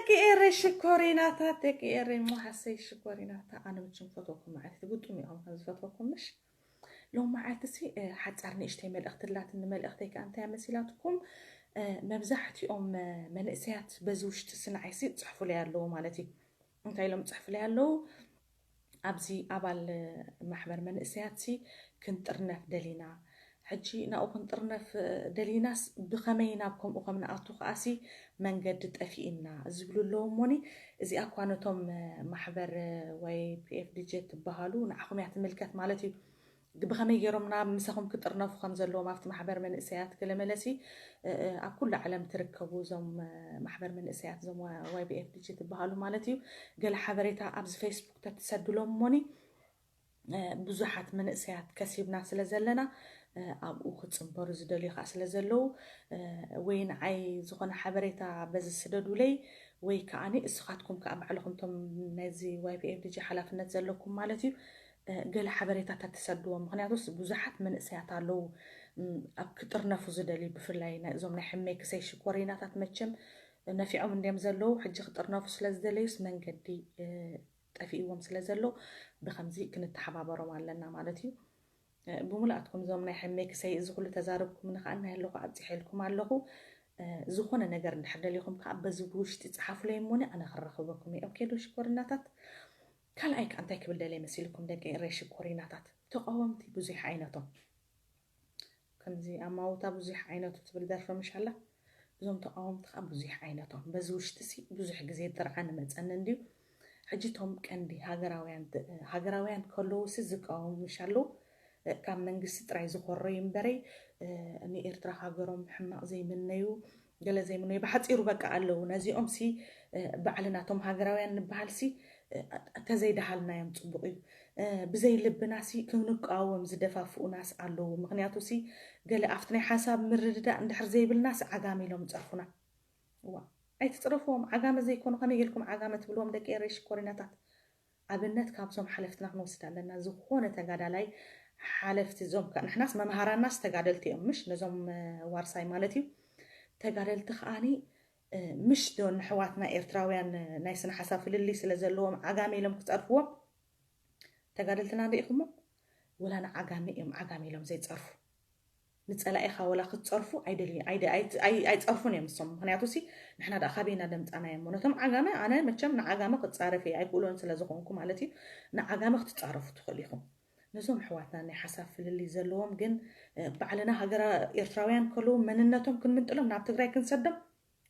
ደቂ ኤረይ ሽኮሪናታት፣ ደቂ ኤረይ እሞ ሓሰይ ሽኮሪናታ፣ ኣነ ምችም ፈትወኩም ማለት ግጡም እዮም ከም ዝፈትወኩም ምሽ። ሎም መዓልቲ ሲ ሓጻር ንእሽተይ መልእኽቲ ላትን፣ ንመልእኽተይ ከኣ እንታይ መሲላትኩም? መብዛሕትኦም መንእሰያት በዚ ውሽጢ ስንዓይሲ ጽሕፉለይ ኣለዉ ማለት እዩ። እንታይ ኢሎም ጽሕፉለይ ኣለዉ? ኣብዚ ኣባል ማሕበር መንእሰያት ሲ ክንጥርነፍ ደሊና፣ ሕጂ ናብኡ ክንጥርነፍ ደሊናስ ብኸመይ ናብ ከምኡ ከም ንኣቱ ከኣሲ መንገዲ ጠፊእና ዝብሉ ኣለዉ። እሞኒ እዚኣ እኳ ነቶም ማሕበር ወይ ፒኤፍዲጂ ትበሃሉ ንዓኹም እያ ትምልከት ማለት እዩ። ብኸመይ ገይሮም ናብ ምሳኹም ክጥርነፉ ከም ዘለዎም ኣብቲ ማሕበር መንእሰያት ገለመለሲ ኣብ ኩሉ ዓለም ትርከቡ እዞም ማሕበር መንእሰያት እዞም ዋይቢኤፍዲጂ ትበሃሉ ማለት እዩ። ገለ ሓበሬታ ኣብዚ ፌስቡክ ተትሰድሎም እሞኒ ብዙሓት መንእሰያት ከሲብና ስለ ዘለና ኣብኡ ክፅንበሩ ዝደልዩ ከዓ ስለ ዘለዉ ወይ ንዓይ ዝኾነ ሓበሬታ በዚ ስደዱለይ ወይ ከዓኒ እስኻትኩም ከዓ ባዕልኹም ቶም ነዚ ዋይፒኤፍዲጂ ሓላፍነት ዘለኩም ማለት እዩ ገለ ሓበሬታታት ትሰድዎም። ምክንያቱስ ብዙሓት መንእሰያት ኣለዉ ኣብ ክጥርነፉ ዝደልዩ፣ ብፍላይ እዞም ናይ ሕሜ ክሰይ ሽኮሪናታት መቸም ነፊዖም እንዲም ዘለዉ። ሕጂ ክጥርነፉ ስለ ዝደለዩስ መንገዲ ጠፊእዎም ስለ ዘሎ ብከምዚ ክንተሓባበሮም ኣለና ማለት እዩ። ብሙሉኣትኩም እዞም ናይ ሕሜ ክሰይ እዚ ኩሉ ተዛረብኩም ንኸዓ ናይ ኣለኹ ኣብፂሐልኩም ኣለኹ። ዝኾነ ነገር እንድሕር ደሊኹም ከዓ በዚ ብውሽጢ ፀሓፉለይ እሞኒ ኣነ ክረኽበኩም እየ። ኦኬ ዶ ሽኮሪናታት? ካልኣይ ከዓ እንታይ ክብል ደልየ መሲልኩም ደቂ ኤረይ ሽኮሪናታት? ተቃወምቲ ብዙሕ ዓይነቶም። ከምዚ ኣማውታ ብዙሕ ዓይነቱ ትብል ደርፊ ምሽ ኣላ። እዞም ተቃወምቲ ከዓ ብዙሕ ዓይነቶም። በዚ ውሽጢ ሲ ብዙሕ ግዜ ጥርዓን መፀኒ እንድዩ። ሕጂ እቶም ቀንዲ ሃገራውያን ሃገራውያን ከለዉ ሲ ዝቃወሙ ምሽ ኣለዉ። ካብ መንግስቲ ጥራይ ዝኾረዩ እምበረይ ንኤርትራ ሃገሮም ሕማቕ ዘይምነዩ ገለ ዘይምነዩ ብሓፂሩ በቃ ኣለዉ። ነዚኦም ሲ ባዕልና እቶም ሃገራውያን ንበሃል ሲ ተዘይደሃልናዮም ፅቡቕ እዩ። ብዘይ ልብና ሲ ክንቃወም ዝደፋፍኡናስ ኣለዉ። ምክንያቱ ሲ ገለ ኣብቲ ናይ ሓሳብ ምርድዳእ እንድሕር ዘይብልናስ ዓጋም ኢሎም ይፀርፉና። ዋ ኣይትፅረፍዎም። ዓጋመ ዘይኮኑ ከመይ ጌርኩም ዓጋመ ትብልዎም ደቂ ኤረይ ሽኮሪናታት? ኣብነት ካብዞም ሓለፍትና ክንወስድ ኣለና። ዝኾነ ተጋዳላይ ሓለፍቲ እዞም ከ-፣ ንሕናስ መምሃራናስ ተጋደልቲ እዮም ምሽ ነዞም ዋርሳይ ማለት እዩ። ተጋደልቲ ከዓኒ ምሽ ዶ ንሕዋትና ኤርትራውያን ናይ ስነ ሓሳብ ፍልልይ ስለ ዘለዎም ዓጋመ ኢሎም ክፀርፍዎም? ተጋደልትና ርኢኹሞ? ወላ ንዓጋመ እዮም ዓጋመ ኢሎም ዘይፀርፉ። ንፀላኢኻ ወላ ክትፀርፉ ኣይደልዩ ኣይደ- ኣይ- ኣይ- ኣይፀርፉን እዮም እሶም። ምክንያቱ ሲ ንሕና ደኣ ካበይና ደምፃናዮ እሞ ነቶም ዓጋመ ኣነ መቸም ንዓጋመ ክፃረፍ እየ ኣይክእሎን ስለ ዝኾንኩ ማለት እዩ። ንዓጋመ ክትፃረፉ ትኽእሉ ኢኹም። ነዞም ኣሕዋትና ናይ ሓሳብ ፍልልይ ዘለዎም ግን እ፣ ባዕልና ሃገራ ኤርትራውያን ከለዉ መንነቶም ክንምንጥሎም ናብ ትግራይ ክንሰዶም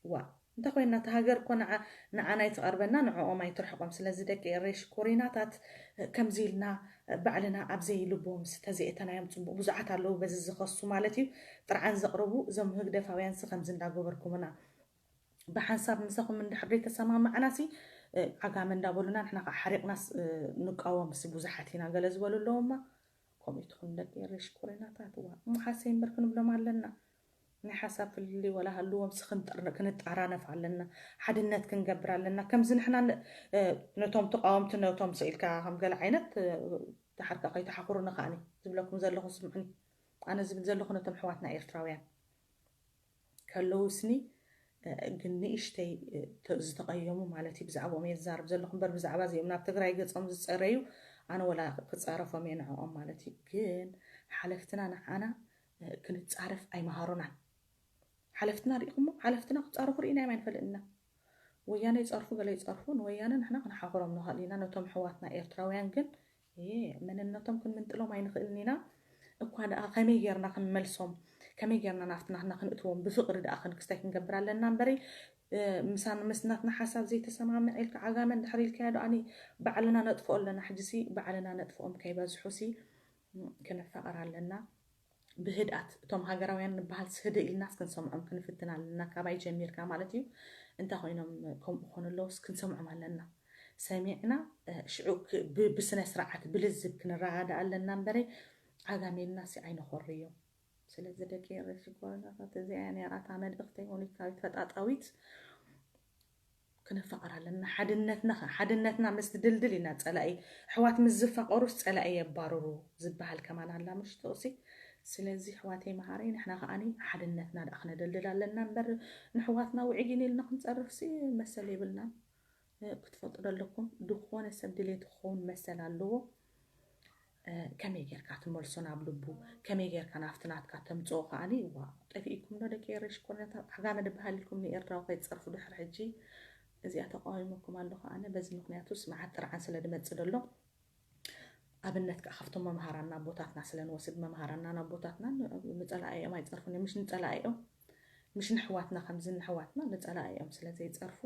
ዋ እንተ ኮይና እቲ ሃገር እኮ ንዓ- ንዓና ኣይትቐርበና ንዕኦም ኣይትርሕቆም። ስለዚ ደቂ ኤረይ ሽኮሪናታት እ፣ ከምዚ ኢልና እ፣ ባዕልና ኣብ ዘይልቦም ዝተዘየእተናዮም ፅቡቅ ብዙሓት ኣለዉ በዚ ዝኸሱ ማለት እዩ። ጥርዓን ዘቕርቡ እዞም ህግደፋውያን ሲ ከምዚ እንዳገበርኩምና ብሓንሳብ ምሳኹም እንድሕር ዘይተሰማማዕና ሲ እ፣ ዓጋመ እንዳበሉና ንሕና ከዓ ሓሪቕናስ እ፣ ንቃወም ሲ ብዙሓት ኢና ገለ ዝበሉ ኣለዉማ። ከምኡ ትኹን ደቂ ኤረይ ሽኮሪናታት ዋ እሞ ሓሰይ እምበር ክንብሎም ኣለና። ናይ ሓሳብ ፍልልይ ወላ ሃልዎም ሲ ክንጥር- ክንጣራነፍ ኣለና። ሓድነት ክንገብር ኣለና። ከምዚ ንሕና ን- እ፣ ነቶም ተቃወምቲ ነቶም ስኢልካ ከም ገለ ዓይነት እ፣ ድሓርካ ከይተሓኽሩ ንኸኣኒ ዝብለኩም ዘለኹ ስምዑኒ። ኣነ ዝብል ዘለኹ ነቶም ኣሕዋትና ኤርትራውያን ከለዉ ስኒ እ፣ ግን ንእሽተይ እ፣ ተ- ዝተቐየሙ ማለት እዩ ብዛዕባኦም እየ ዝዛረብ ዘለኹ እምበር ብዛዕባ እዚኦም ናብ ትግራይ ገፆም ዝፀረዩ ኣነ ወላ ክፃረፎም እየ ንዕኦም ማለት እዩ። ግን ሓለፍትና ንዓና እ፣ ክንፃረፍ ኣይመሃሩናን። ሓለፍትና ርኢኹሞ ሓለፍትና ክፃረፉ ርኢናዮም ኣይንፈልጥና። ወያነ ይፀርፉ ገለ ይፀርፉ ንወያነ ንሕና ክንሓኽሮም ንኽእል ኢና። ነቶም ኣሕዋትና ኤርትራውያን ግን እ፣ መንነቶም ክንምንጥሎም ኣይንኽእልን ኢና። እኳ ደኣ ከመይ ጌርና ክንመልሶም ከመይ ጌርና ናብቲ ናትና ክንእትዎም ብፍቕሪ ደኣ ክንክስታይ ክንገብር ኣለና እምበሪ እ፣ ምሳን ምስ ናትና ሓሳብ ዘይተሰማምዕ ኢልካ ዓጋመ እንድሕር ኢልካዮ ደኣኒ ባዕልና ነጥፍኦ ኣለና። ሕጂ ሲ ባዕልና ነጥፍኦም ከይበዝሑ ሲ ም፣ ክንፋቐር ኣለና። ብህድኣት እቶም ሃገራውያን ንበሃል ስህደ ኢልናስ ክንሰምዖም ክንፍትን ኣለና ካባይ ጀሚርካ ማለት እዩ። እንታይ ኮይኖም ከምኡ ኮኑ ኣለውስ ክንሰምዖም ኣለና። ሰሚዕና እ፣ ሽዑ ክ- ብ- ብስነ ስርዓት ብልዝብ ክንረዳዳ ኣለና እምበረይ ዓጋሜልና ሲ ኣይነኾርዮም። ስለዚ ደቂ ኤረይ ሽኮሪናታት እዚኣ እያ ነይራ እታ መልእኽተይ። ሞኒካዊት ፈጣጣዊት ክንፋቐር ኣለና። ሓድነትና ኸ- ሓድነትና ምስ ድልድል ኢና ጸላኢ ኣሕዋት ምስ ዝፋቐሩስ ጸላኢ የባርሩ ዝበሃል ከማን ኣላ ምሽ ጥቕሲ። ስለዚ ኣሕዋተይ መሃረይ፣ ንሕና ከዓኒ ሓድነትና ደኣ ክነደልድል ኣለና እምበር፣ ንኣሕዋትና ውዒጊን ኢልና ክንጸርፍሲ መሰል የብልናን። ክትፈልጡ ደለኩም፣ ዝኾነ ሰብ ድሌት ክኸውን መሰል ኣለዎ። ከመይ ጌርካ ትመልሶ ናብ ልቡ፣ ከመይ ጌርካ ናብቲ ናትካ ተምጽኦ ከዓኒ። ዋ፣ ጠፊእኩም ዶ ደቂ ኤረይ ሽኮሪናታት? ዓጋመ ድበሃል ኢልኩም ንኤርትራዊ ከይትጸርፉ ድሕሪ ሕጂ። እዚኣ ተቃዊመኩም ኣለኹ ኣነ። በዚ ምክንያቱስ መዓት ጥርዓን ስለ ድመጽእ ደሎ፣ ኣብነት ከኣ ካብቶም መምሃራና ኣቦታትና ስለ ንወስድ፣ መምሃራናን ኣቦታትናን ንጸላኢ እዮም ኣይጸርፉን እዮም። ምሽ ንጸላኢ እዮም፣ ምሽ ንሕዋትና ከምዚ ንሕዋትና ንጸላኢ እዮም ስለ ዘይጸርፉ፣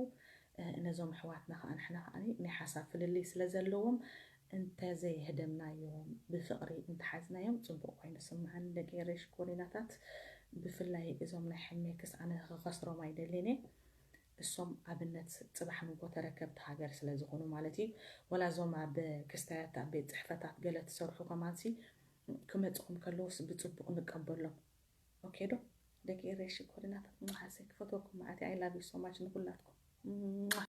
ነዞም ኣሕዋትና ከኣ ንሕና ከኣ ናይ ሓሳብ ፍልልይ ስለ ዘለዎም እንተዘይህደምናዮም፣ ብፍቕሪ እንተሓዝናዮም ጽቡቕ ኮይኑ ስምዓኒ። ደቂ ኤረይ ሽኮሪናታት፣ ብፍላይ እዞም ናይ ሕሜክስ ኣነ ክኸስሮም ኣይደልን እየ። እሶም ኣብነት ጽባሕ ንጎ ተረከብቲ ሃገር ስለ ዝኾኑ ማለት እዩ። ወላ እዞም ኣብ ክስታያት ኣብ ቤት ጽሕፈታት ገለ ትሰርሑ ከማንሲ ክመጽኹም ከለውስ ብጽቡቕ ንቀበሎም። ኦኬ ዶ? ደቂ ኤረይ ሽኮሪናታት፣ መሓሰይ ክፈትወኩም መዓት። I love you so much ንኩላትኩም።